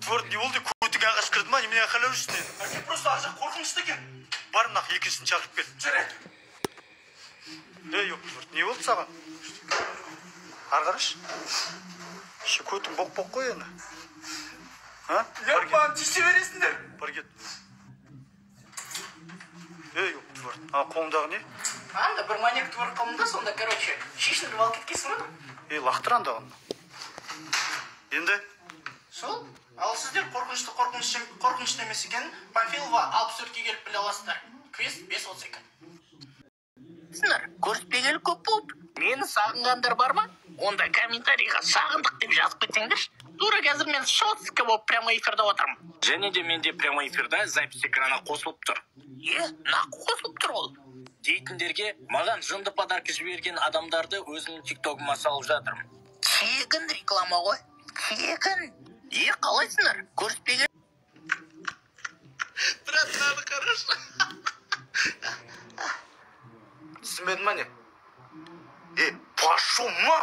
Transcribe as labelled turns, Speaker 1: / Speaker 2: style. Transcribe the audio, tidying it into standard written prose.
Speaker 1: Тварь, не болды? Көтіңе ағаш кірді ма? Немене айқайлап жүрсің енді?
Speaker 2: Әке, просто ар жақ қорқынышты екен.
Speaker 1: Бар, мына екіншісін шақырып кел.
Speaker 2: Жарайды.
Speaker 1: Ей, ёп, тварь, не болды саған? Ары қарашы. Ше, көтің боқ-боқ қой енді. А?
Speaker 2: Иә, маған тиісе бересіңдер.
Speaker 1: Бар, кет. Ей, ёп, тварь, а қолыңдағы не?
Speaker 3: Анда бір маньякты көріп қалдым да, сонда, короче, шешіндіріп алып кеткенсің ғой.
Speaker 1: Ей, лақтыр андағын. Енді?
Speaker 3: Сол, ал сіздер қорқынышты қорқынышты қорқынышты емес екенін Панфилова 64-ке келіп біле аласыздар. Квест 5.32. Сіңдер, көріспегелі көп болды. Мені сағынғандар бар ма? Онда комментарийға «сағындық» деп жазып кетсеңдерші. Тура қазір мен шотский болып прямой эфирде отырмын.
Speaker 4: Және де менде прямой эфирда запись экраны қосылып тұр.
Speaker 3: Е, нақы қосылып тұр ол.
Speaker 4: Дейтіндерге, маған жынды подарка жіберген адамдарды өзімнің тиктогыма салып жатырмын.
Speaker 3: Тегін реклама ғой. Тегін. Е, қалайсыңдар? Көріспегелі. Брат, мынаны қарашы.
Speaker 1: Түсінбедің ма, не? Е, пошел на.